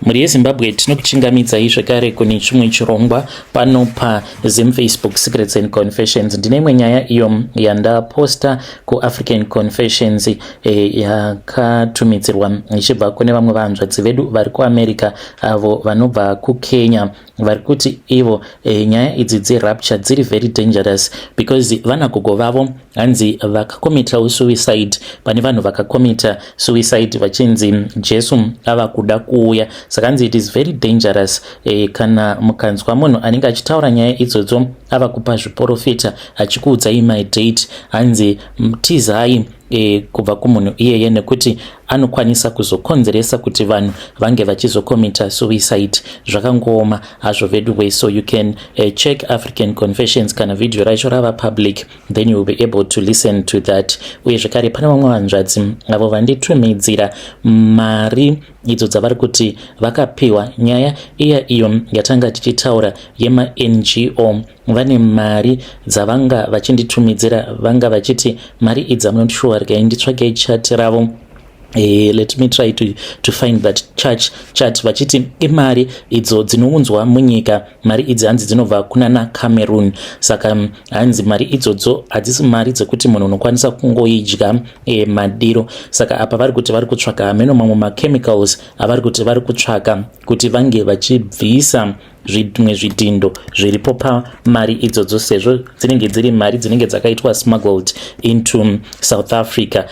Mhuri yeZimbabwe, tinokuchingamidzai zvekare kune chimwe chirongwa pano paZim Facebook Secrets and Confessions. Ndine imwe nyaya iyo yandaposta kuAfrican Confessions yakatumidzirwa ichibva kune vamwe vahanzvadzi vedu vari kuAmerica avo vanobva kuKenya, vari kuti ivo nyaya idzi dzerapture dziri very dangerous because vanagogo vavo hanzi vakakomitawo suicide. Pane vanhu vakakomita suicide vachinzi Jesu ava kuda kuuya, saka hanzi it is very dangerous kana mukanzwa munhu anenge achitaura nyaya idzodzo ava kupa zviprofita achikuudzai madate, hanzi tizai kubva kumunhu iyeye nekuti anokwanisa kuzokonzeresa kuti vanhu vange vachizokomita suicide. Zvakangooma hazvo vedu. So you can check African Confessions kana video racho rava public, then you will be able to listen to that. Uye zvekare pane vamwe vanzvadzi avo vanditumidzira mari idzo dzavari kuti vakapiwa. Nyaya iya iyo yatanga tichitaura yemaNGO, vane mari dzavanga vachinditumidzira, vanga vachiti mari idzi amunoti sure. Regai nditsvagei chat ravo. Let me try to find that chat. Vachiti imari idzo dzinounzwa munyika. Mari idzi hanzi dzinobva kunana Cameroon, saka hanzi mari idzodzo hadzisi mari dzekuti munhu unokwanisa kungoidya madiro. Saka apa vari kuti vari kutsvaka hameno mamwe machemicals avari kuti vari kutsvaka kuti vange vachibvisa zvimwe zvidhindo zviripo pamari idzodzo, sezvo dzinenge dziri mari dzinenge dzakaitwa smuggled into South Africa.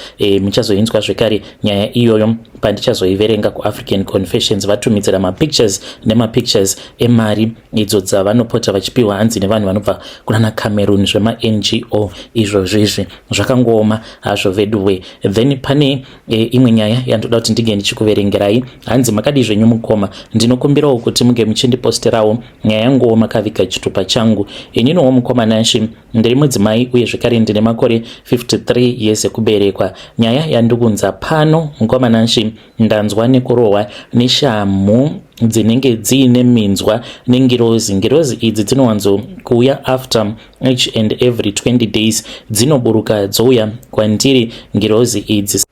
Muchazoinzwa zvekare nyaya iyoyo pandichazoiverenga kuAfrican Confessions. Vatumidzira mapictures nemapictures emari idzo dzavanopota vachipiwa hanzi nevanhu vanobva kunana Cameroon, zvemaNGO izvozvizvi. Zvakangooma hazvo veduwe. Then pane imwe nyaya yandoda kuti ndinge ndichikuverengerai. Hanzi, "Makadii zvenyu mukoma? Ndinokumbirawo kuti munge muchindiposterawo nyaya yanguwo makaviga chitupa changu. Ininiwo mukoma Nashi, ndiri mudzimai uye zvekare ndine makore 53 years ekuberekwa. Nyaya yandikunza pano, mukoma Nashi, ndanzwa nekurohwa neshamhu dzinenge dziine minzwa nengirozi. Ngirozi idzi dzinowanzokuuya after each and every 20 days. Dzinoburuka dzouya kwandiri. Ngirozi idzi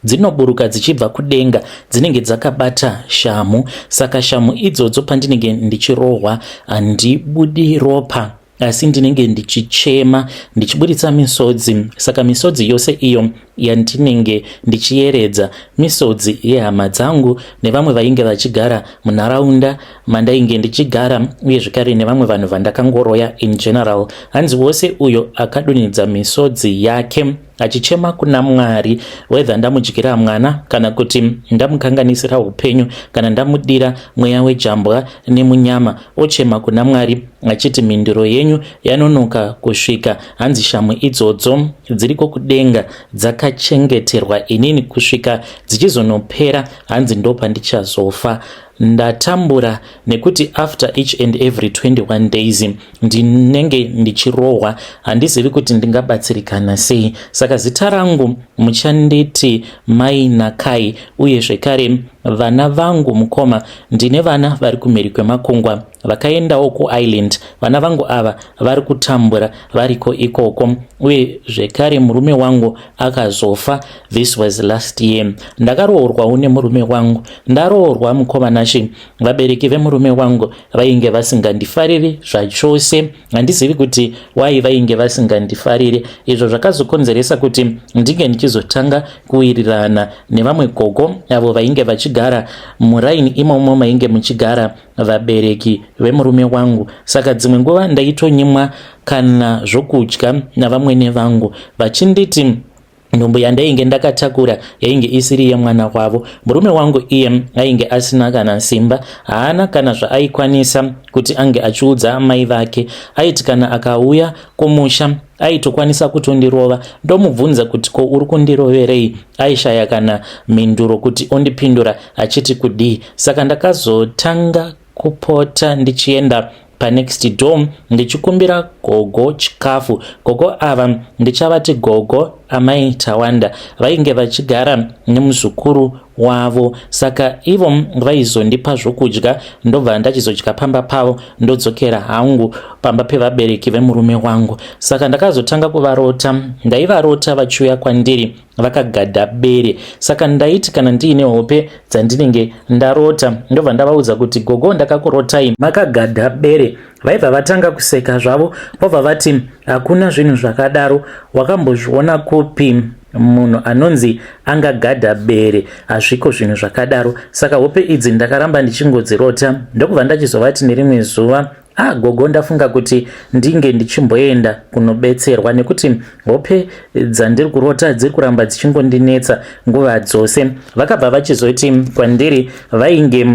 dzinoburuka dzichibva kudenga, dzinenge dzakabata shamhu. Saka shamhu idzodzo pandinenge ndichirohwa handibudi ropa, asi ndinenge ndichichema ndichiburitsa misodzi. Saka misodzi yose iyo yandinenge ndichiyeredza misodzi yehama dzangu nevamwe vainge vachigara munharaunda mandainge ndichigara, uye zvekare nevamwe vanhu vandakangoroya in general." Hanzi wose uyo akadonhedza misodzi yake achichema kuna Mwari, whether ndamudyira mwana kana kuti ndamukanganisira upenyu kana ndamudira mweya wejambwa nemunyama, ochema kuna Mwari achiti mhinduro yenyu yanonoka kusvika, hanzi shamhu idzodzo dziriko kudenga dzakachengeterwa inini kusvika dzichizonopera. Hanzi ndopandichazofa. Ndatambura nekuti after each and every 21 days ndinenge ndichirohwa. Handizivi kuti ndingabatsirikana sei. Saka zita rangu muchanditi Mai Nakai. Uye zvekare vana vangu, mukoma, ndine vana vari kumhiri kwemakungwa vakaendawo kuIreland. Vana vangu ava vari kutambura variko ikoko. Uye zvekare murume wangu akazofa. This was last year. Ndakaroorwawo nemurume wangu. Ndaroorwa, mukoma Nashi, vabereki vemurume wangu vainge vasingandifariri zvachose. Handizivi kuti wai vainge vasingandifariri. Izvo zvakazokonzeresa kuti ndinge ndichizotanga kuwirirana nevamwe gogo avo vainge vachigara muraini imomo mainge muchigara vabereki vemurume wangu. Saka dzimwe nguva ndaitonyimwa kana zvokudya navamwene vangu, vachinditi nhumbu yandainge ndakatakura yainge isiri yemwana wavo. Murume wangu iye ainge asina kana simba, haana kana zvaaikwanisa kuti ange achiudza amai vake. Aiti kana akauya kumusha aitokwanisa kutondirova. Ndomubvunza kuti ko uri kundiroverei, aishaya kana mhinduro kuti ondipindura achiti kudii. Saka ndakazotanga kupota ndichienda panext door ndichikumbira gogo chikafu. Gogo ava ndichavati gogo Amai Tawanda vainge vachigara nemuzukuru wavo, saka ivo vaizondipa zvokudya, ndobva ndachizodya pamba pavo, ndodzokera hangu pamba pevabereki vemurume wangu. Saka ndakazotanga kuvarota, ndaivarota vachiuya kwandiri vakagadha bere. Saka ndaiti kana ndiine hope dzandinenge ndarota, ndobva ndavaudza kuti, "Gogo, ndakakurotai makagadha bere." Vaibva vatanga kuseka zvavo, vobva vati, "Hakuna zvinhu zvakadaro, wakambozviona kupi munhu anonzi angagadha bere? Hazviko zvinhu zvakadaro." Saka hope idzi ndakaramba ndichingodzirota, ndokubva ndachizovati nerimwe zuva, "Ah, gogo, ndafunga kuti ndinge ndichimboenda kunobetserwa nekuti hope dzandiri kurota dziri kuramba dzichingondinetsa nguva dzose." Vakabva vachizoti kwandiri vainge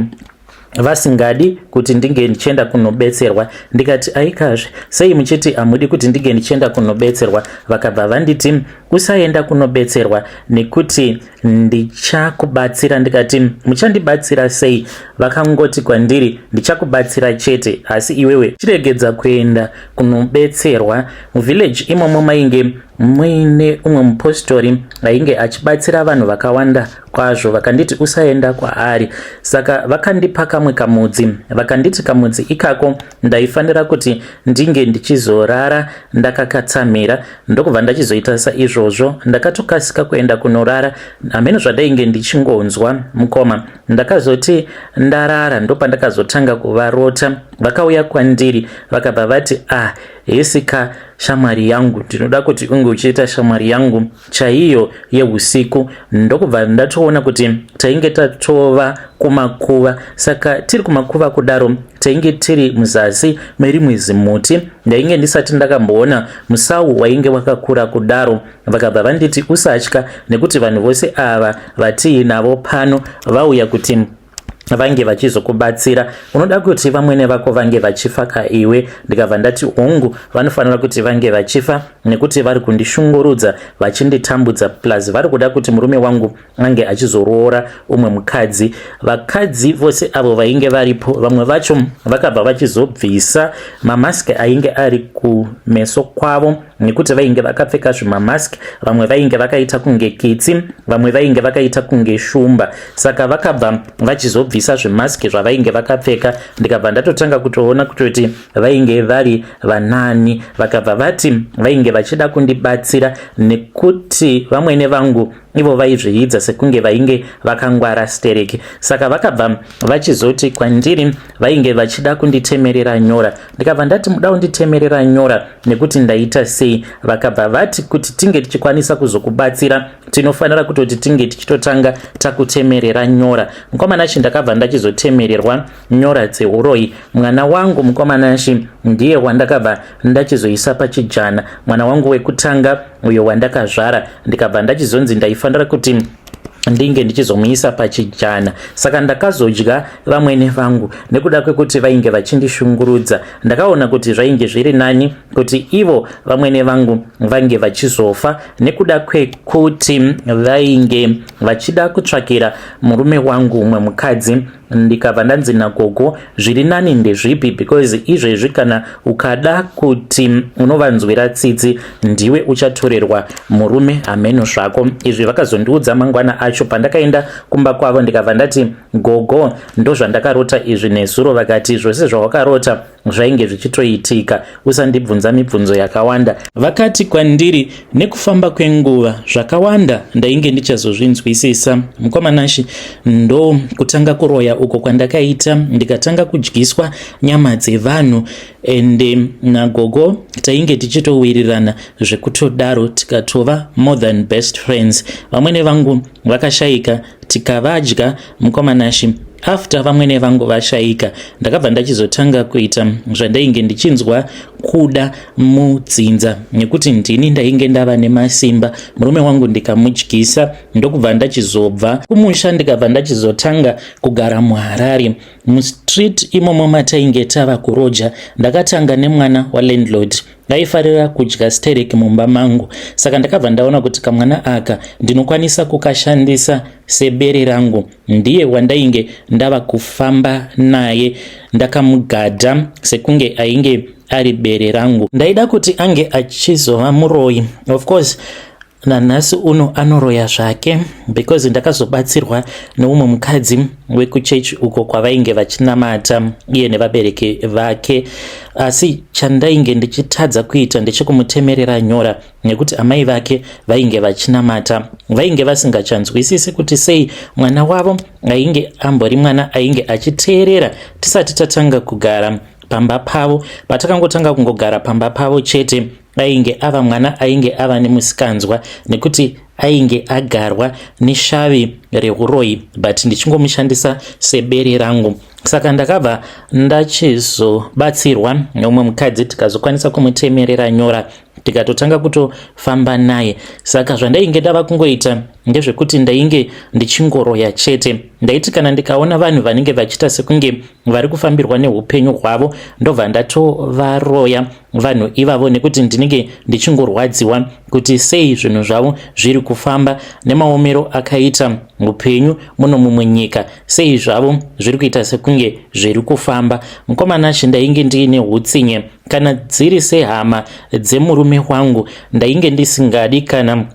vasingadi kuti ndinge ndichienda kunobetserwa. Ndikati, "Aikazve, sei muchiti hamudi kuti ndinge ndichienda kunobetserwa?" Vakabva vanditi, "Usaenda kunobetserwa nekuti ndichakubatsira." Ndikati, "Muchandibatsira sei?" Vakangoti kwandiri, "Ndichakubatsira chete, asi iwewe chiregedza kuenda kunobetserwa." Muvillage imomo mainge muine umwe mupostori ainge achibatsira vanhu vakawanda kwazvo. Vakanditi, "Usaenda kwaari." Saka vakandipa kamwe kamudzi, vakanditi kamudzi ikako ndaifanira kuti ndinge ndichizorara ndakakatsamira. Ndokubva ndachizoita saizvozvo. Ndakatokasika kuenda kunorara, hameno zvandainge ndichingonzwa, mukoma. Ndakazoti ndarara, ndopandakazotanga kuvarota. Vakauya kwandiri, vakabva vati, "Ah, hesika shamwari yangu, ndinoda kuti unge uchiita shamwari yangu chaiyo yeusiku." Ndokubva ndatoona kuti tainge tatova kumakuva. Saka tiri kumakuva kudaro, tainge tiri muzasi merimwe zimuti. Ndainge ndisati ndakamboona musau wainge wakakura kudaro. Vakabva vanditi, "Usatya, nekuti vanhu vose ava vatiinavo pano vauya kuti vange vachizokubatsira. Unoda kuti vamwene vako vange vachifa ka iwe?" Ndikabva ndati, "Hongu, vanofanira kuti vange vachifa nekuti vari kundishungurudza, vachinditambudza, plus vari kuda kuti murume wangu ange achizoroora umwe mukadzi." Vakadzi vose avo vainge varipo, vamwe vacho vakabva vachizobvisa mamaski ainge ari kumeso kwavo nekuti vainge vakapfeka zvimamaski. Vamwe vainge vakaita kunge kitsi, vamwe vainge vakaita kunge shumba. Saka vakabva vachizobvisa zvimaski zvavainge vakapfeka, ndikabva ndatotanga kutoona kutoti vainge vari vanani. Vakabva vati vainge vachida kundibatsira nekuti vamwene vangu ivo vaizviidza sekunge vainge vakangwara stereki. Saka vakabva vachizoti kwandiri vainge vachida kunditemerera nyora. Ndikabva ndati, "Muda kunditemerera nyora nekuti ndaita sei?" Vakabva vati, "Kuti tinge tichikwanisa kuzokubatsira, tinofanira kutoti tinge tichitotanga takutemerera nyora." Mukomanashi, ndakabva ndachizotemererwa nyora dzeuroyi. Mwana wangu, mukomanashi, ndiye wandakabva ndachizoisa pachijana, mwana wangu wekutanga uyo wandakazvara. Ndikabva ndachizonzi ndaifanira kuti ndinge ndichizomuisa pachijana. Saka ndakazodya vamwene vangu nekuda kwekuti vainge vachindishungurudza. Ndakaona kuti zvainge zviri nani kuti ivo vamwene vangu vange vachizofa nekuda kwekuti vainge vachida kutsvakira murume wangu umwe mukadzi. Ndikabva ndanzi nagogo, "Zviri nani ndezvipi? Because izvezvi kana ukada kuti unovanzwira tsitsi, ndiwe uchatorerwa murume, hameno zvako." Izvi vakazondiudza mangwana acho pandakaenda kumba kwavo. Ndikabva ndati, "Gogo, ndozvandakarota izvi nezuro." Vakati, "Zvose zvawakarota zvainge zvichitoitika, usandibvunza mibvunzo yakawanda." Vakati kwandiri nekufamba kwenguva zvakawanda ndainge ndichazozvinzwisisa. Mukomanashi, ndo kutanga kuroya uko kwandakaita, ndikatanga kudyiswa nyama dzevanhu. Ende nagogo tainge tichitowirirana zvekutodaro, tikatova more than best friends. Vamwene vangu vakashayika, tikavadya. Mukomanashi, after vamwene vangu vashayika, ndakabva ndachizotanga kuita zvandainge ndichinzwa kuda mudzinza, nekuti ndini ndainge ndava nemasimba. Murume wangu ndikamudyisa, ndokubva ndachizobva kumusha, ndikabva ndachizotanga kugara muHarare, mustreet imomo matainge tava kuroja. Ndakatanga nemwana walandlord, aifarira kudya sterek mumba mangu. Saka ndakabva ndaona kuti kamwana aka ndinokwanisa kukashandisa sebere rangu. Ndiye wandainge ndava kufamba naye ndakamugadha sekunge ainge ari bere rangu. Ndaida kuti ange achizova muroyi. Of course, Nanhasi uno anoroya zvake because ndakazobatsirwa neumwe mukadzi wekuchechi uko kwavainge vachinamata iye nevabereki vake. Asi chandainge ndichitadza kuita ndechekumutemerera nyora nekuti amai vake vainge vachinamata. Vainge vasingachanzwisisi kuti sei mwana wavo ainge ambori mwana ainge achiteerera tisati tatanga kugara pamba pavo. Patakangotanga kungogara pamba pavo chete ainge ava mwana ainge ava nemusikanzwa nekuti ainge agarwa neshavi reuroyi but ndichingomushandisa sebere rangu. Saka ndakabva ndachizobatsirwa neumwe mukadzi tikazokwanisa kumutemerera nyora tikatotanga kutofamba naye. Saka zvandainge ndava kungoita ndezvekuti ndainge ndichingoroya chete. Ndaiti kana ndikaona vanhu vanenge vachiita sekunge vari kufambirwa neupenyu hwavo ndobva ndatovaroya vanhu ivavo nekuti ndinenge ndichingorwadziwa kuti sei zvinhu zvavo zviri kufamba nemaomero akaita upenyu muno mumwe nyika, sei zvavo zviri kuita sekunge zviri kufamba. Mukoma Nashe, ndainge ndiine hutsinye kana dziri sehama dzemurume wangu, ndainge ndisingadi kana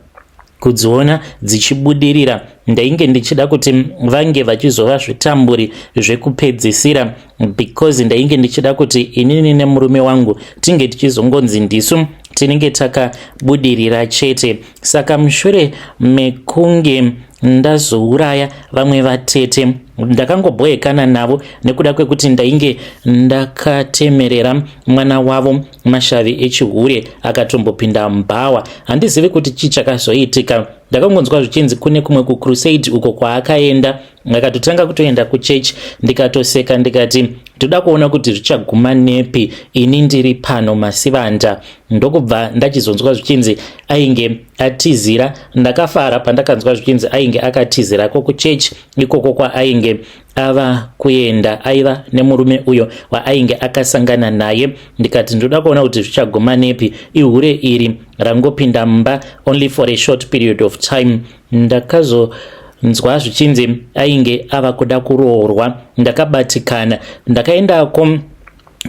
kudziona dzichibudirira. Ndainge ndichida kuti vange vachizova zvitamburi zvekupedzisira because ndainge ndichida kuti inini nemurume wangu tinge tichizongonzi ndisu tinenge takabudirira chete. Saka mushure mekunge ndazouraya vamwe vatete, ndakangobhoekana navo nekuda kwekuti ndainge ndakatemerera mwana wavo mashavi echihure akatombopinda mubhawa. Handizivi kuti chii chakazoitika. Ndakangonzwa zvichinzi kune kumwe kucrusade uko kwaakaenda, akatotanga kutoenda kuchechi. Ndikatoseka ndikati ndoda kuona kuti zvichaguma nepi, ini ndiri pano masivanda. Ndokubva ndachizonzwa zvichinzi ainge atizira. Ndakafara pandakanzwa zvichinzi ainge akatizirako kuchechi ikoko kwaainge ava kuenda, aiva nemurume uyo waainge akasangana naye. Ndikati ndoda kuona kuti zvichaguma nepi, ihure iri rangopinda mumba only for a short period of time. Ndakazonzwa zvichinzi ainge ava kuda kuroorwa. Ndakabatikana, ndakaendako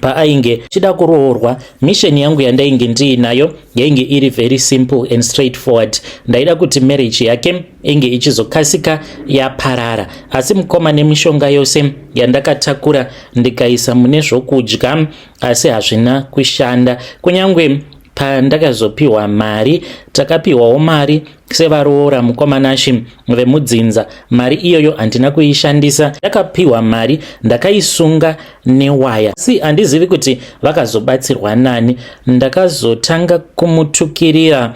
paainge chida kuroorwa. Mission yangu yandainge ndiinayo yainge iri very simple and straightforward. Ndaida kuti marriage yake inge ichizokasika yaparara. Asi mukoma, nemishonga yose yandakatakura ndikaisa mune zvokudya, asi hazvina kushanda. Kunyange pandakazopiwa mari, takapiwawo mari sevaroora, mukoma Nashi, vemudzinza, mari iyoyo handina kuishandisa. Ndakapiwa mari ndakaisunga newaya, asi handizivi kuti vakazobatsirwa nani. Ndakazotanga kumutukirira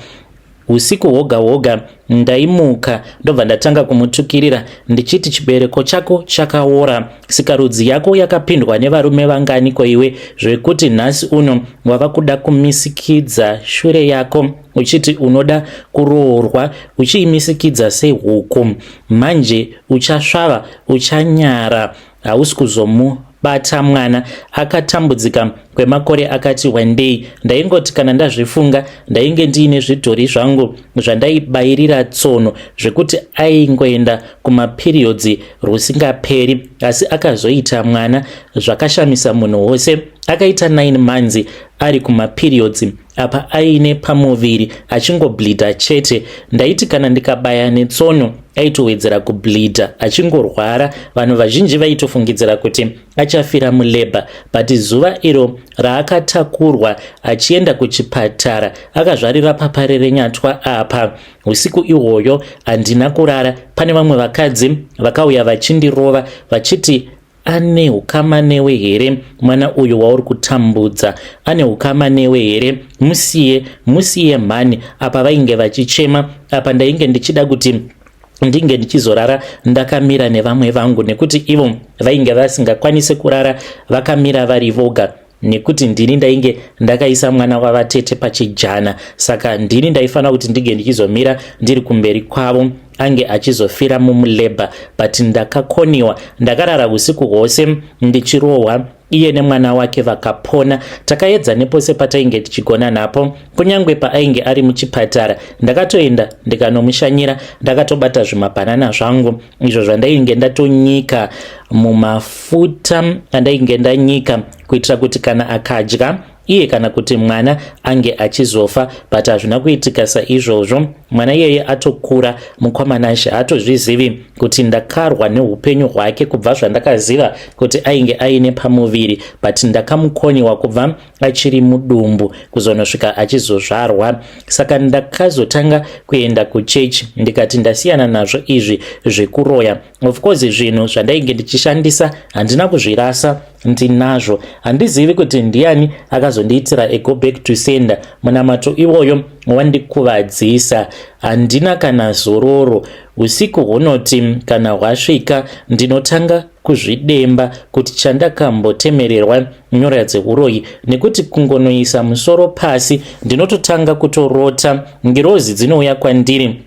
usiku hwoga hwoga. Ndaimuka ndobva ndatanga kumutukirira ndichiti, chibereko chako chakaora, sikarudzi yako yakapindwa nevarume vangani koiwe, zvekuti nhasi uno wava kuda kumisikidza shure yako uchiti unoda kuroorwa, uchiimisikidza sehuku? Manje uchasvava, uchanyara, hausi kuzomubata mwana. Akatambudzika kwemakore akati wandei. Ndaingoti kana ndazvifunga, ndainge ndiine zvidhori zvangu zvandaibayirira tsono zvekuti aingoenda kumaperiods rusingaperi. Asi akazoita mwana zvakashamisa munhu wose. Akaita 9 months ari kumaperiods, apa aine pamuviri achingobleeda chete. Ndaiti kana ndikabaya netsono aitowedzera kubleeda, achingorwara. Vanhu vazhinji vaitofungidzira kuti achafira mulabour, but zuva iro raakatakurwa achienda kuchipatara akazvarira paParerenyatwa apa, usiku ihwoyo handina kurara. Pane vamwe vakadzi vakauya vachindirova vachiti, ane ukama newe here mwana uyu wauri kutambudza? Ane ukama newe here? Musiye, musiye mhani. Apa vainge vachichema, apa ndainge ndichida kuti ndinge ndichizorara ndakamira nevamwe vangu nekuti ivo vainge vasingakwanisi kurara vakamira vari voga, nekuti ndini ndainge ndakaisa mwana wavatete pachijana. Saka ndini ndaifanira kuti ndinge ndichizomira ndiri kumberi kwavo ange achizofira mumulabour. But ndakakoniwa, ndakarara usiku hwose ndichirohwa. Iye nemwana wake vakapona. Takaedza nepose patainge tichigona napo. Kunyange paainge ari muchipatara ndakatoenda ndikanomushanyira, ndakatobata zvimabhanana zvangu izvo zvandainge ndatonyika mumafuta andainge ndanyika, kuitira kuti kana akadya iye kana kuti mwana ange achizofa. But hazvina kuitika saizvozvo. Mwana iyeye atokura, mukwamanashe haatozvizivi kuti ndakarwa neupenyu hwake kubva zvandakaziva kuti ainge aine pamuviri, but ndakamukoniwa kubva achiri mudumbu kuzonosvika achizozvarwa. Saka ndakazotanga kuenda kuchechi, ndikati ndasiyana nazvo izvi zvekuroya. Of course zvinhu zvandainge ndichishandisa handina kuzvirasa, ndinazvo. Handizivi kuti ndiani akazondiitira a go back to sender. Munamato iwoyo wandikuvadzisa, handina kana zororo. Usiku hunoti kana hwasvika, ndinotanga kuzvidemba kuti chandakambotemererwa nyora dzeuroyi, nekuti kungonoisa musoro pasi ndinototanga kutorota ngirozi dzinouya kwandiri.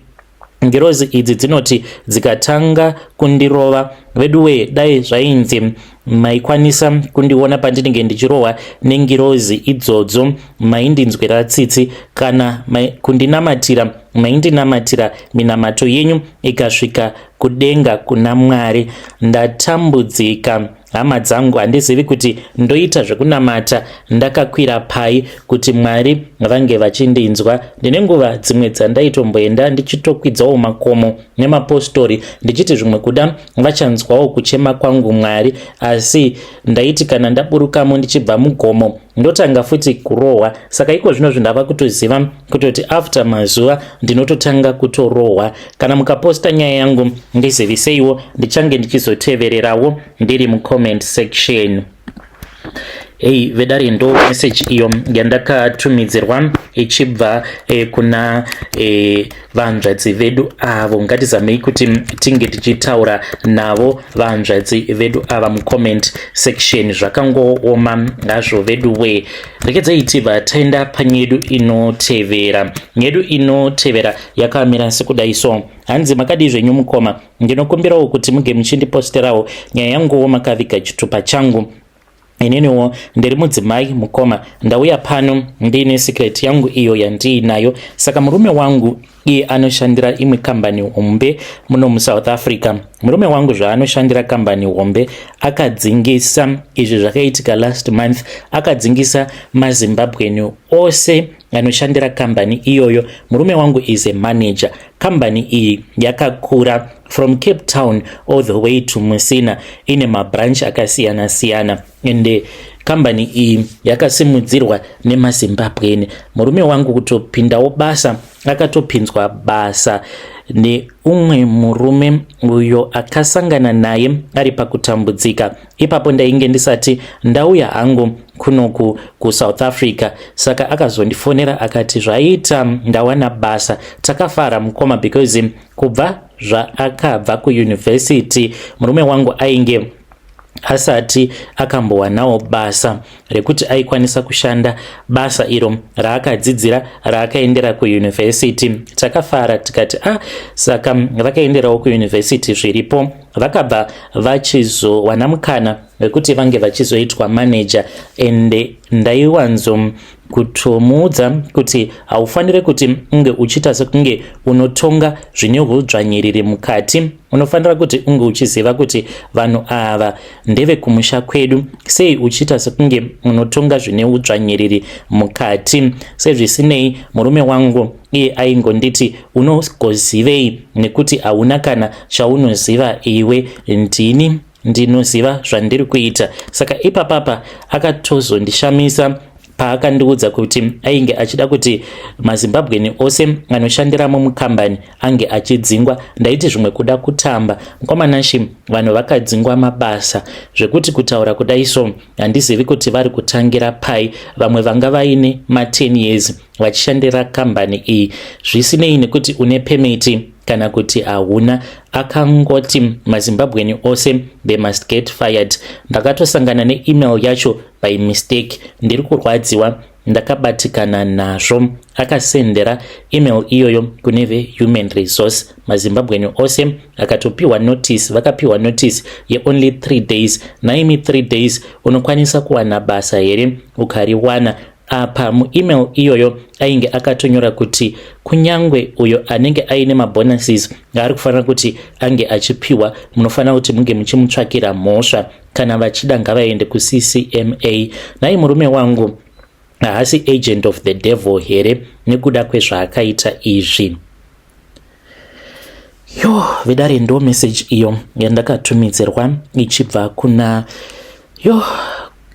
Ngirozi idzi dzinoti dzikatanga kundirova, veduwe, dai zvainzi maikwanisa kundiona pandinenge ndichirohwa nengirozi idzodzo, maindinzwira tsitsi kana kundinamatira, maindinamatira minamato yenyu ikasvika kudenga kuna Mwari. Ndatambudzika, hama dzangu, handizivi kuti ndoita zvekunamata ndakakwira pai kuti Mwari vange vachindinzwa. Ndine nguva dzimwe dzandaitomboenda ndichitokwidzawo makomo nemapostori, ndichiti zvimwe kuda vachanzwawo kuchema kwangu Mwari, asi ndaiti kana ndaburukamo ndichibva mugomo, ndotanga futi kurohwa. Saka iko zvino zvindava kutoziva kutoti after mazuva ndinototanga kutorohwa. Kana mukaposta nyaya yangu, ndiziviseiwo, ndichange ndichizotevererawo ndiri mucomment section. Ei vedare, ndo message iyo yandakatumidzirwa ichibva kuna vanzvadzi vedu avo. Ngatizamei kuti tinge tichitaura navo vanzvadzi vedu ava mucomment section. Zvakangooma hazvo vedu we. Rekedzai tibva taenda panyedu inotevera. Nyedu inotevera yakamira sekudai so. Hanzi, "Makadii zvenyu mukoma? Ndinokumbirawo kuti muge muchindiposterawo nyaya yanguwo makaviga chitupa changu. Ininiwo ndiri mudzimai mukoma, ndauya pano ndiine secret yangu iyo yandiinayo. Saka murume wangu iye anoshandira imwe kambani hombe muno muSouth Africa. Murume wangu zvaanoshandira kambani hombe, akadzingisa, izvi zvakaitika last month, akadzingisa maZimbabwean ose anoshandira kambani iyoyo. Murume wangu is a manager. Kambani iyi yakakura from Cape Town all the way to Musina, ine mabranch akasiyana siyana, ende kambani iyi yakasimudzirwa nemaZimbabwean. Murume wangu kutopindawo basa, akatopinzwa basa neumwe murume uyo akasangana naye ari pakutambudzika. Ipapo ndainge ndisati ndauya hangu kunoku kuSouth Africa. Saka akazondifonera akati zvaita, ndawana basa. Takafara mukoma, because kubva zvaakabva kuyunivhesiti murume wangu ainge asati akambowanawo basa rekuti aikwanisa kushanda basa iro raakadzidzira, raakaendera kuyunivhesiti. Takafara tikati, ah, saka vakaenderawo kuyunivhesiti zviripo." Vakabva vachizowana mukana wekuti vange vachizoitwa manager, ende ndaiwanzo kutomuudza kuti haufaniri kuti unge uchiita sekunge unotonga zvine udzvanyiriri mukati. Unofanira kuti unge uchiziva kuti vanhu ava ndevekumusha kwedu. Sei uchiita sekunge unotonga zvine udzvanyiriri mukati? Sezvisinei, murume wangu iye aingonditi, 'Unogozivei, nekuti hauna kana chaunoziva iwe, ndini ndinoziva zvandiri kuita.' Saka ipapapa akatozondishamisa paakandiudza kuti ainge achida kuti maZimbabwean ose anoshandiramo mukambani ange achidzingwa. Ndaiti zvimwe kuda kutamba. Mukomanashi, vanhu vakadzingwa mabasa zvekuti kutaura kudai so handizivi kuti vari kutangira pai. Vamwe vanga vaine ma10 years vachishandira kambani iyi, zvisinei nekuti une pemiti kana kuti hauna. Akangoti maZimbabwean ose, they must get fired. Ndakatosangana neemail yacho by mistake. Ndiri kurwadziwa, ndakabatikana nazvo. Akasendera email iyoyo kune vehuman resource. MaZimbabwean ose akatopiwa notice, vakapiwa notice yeonly 3 days. Naimi, 3 days unokwanisa kuwana basa here ukariwana? Apa muemail iyoyo ainge akatonyora kuti kunyangwe uyo anenge aine mabonuses aari kufanira kuti ange achipiwa, munofanira kuti munge muchimutsvakira mhosva. Kana vachida ngavaende kuCCMA. Nai, murume wangu haasi agent of the devil here nekuda kwezvaakaita izvi?" Yo, vedare, ndo message iyo yandakatumidzirwa ichibva kuna, yo,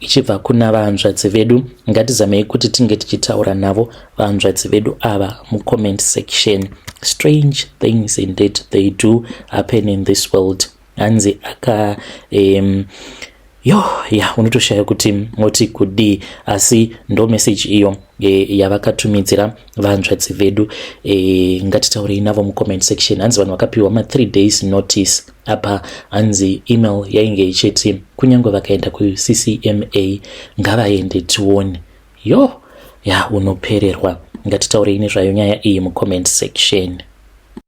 ichibva kuna vahanzvadzi vedu. Ngatizamei kuti tinge tichitaura navo vahanzvadzi vedu ava mucomment section. Strange things indeed, they do happen in this world. Hanzi aka yo, ya, unotoshaya kuti moti kudii, asi ndo message iyo yavakatumidzira vahanzvadzi vedu. Ngatitaurei navo mucomment section. Hanzi vanhu vakapiwa ma3 days notice. Apa hanzi email yainge ichiti kunyange vakaenda kuCCMA, ngavaende tione. Yo, ya, unopererwa. Ngatitaurei nezvayo nyaya iyi mucomment section.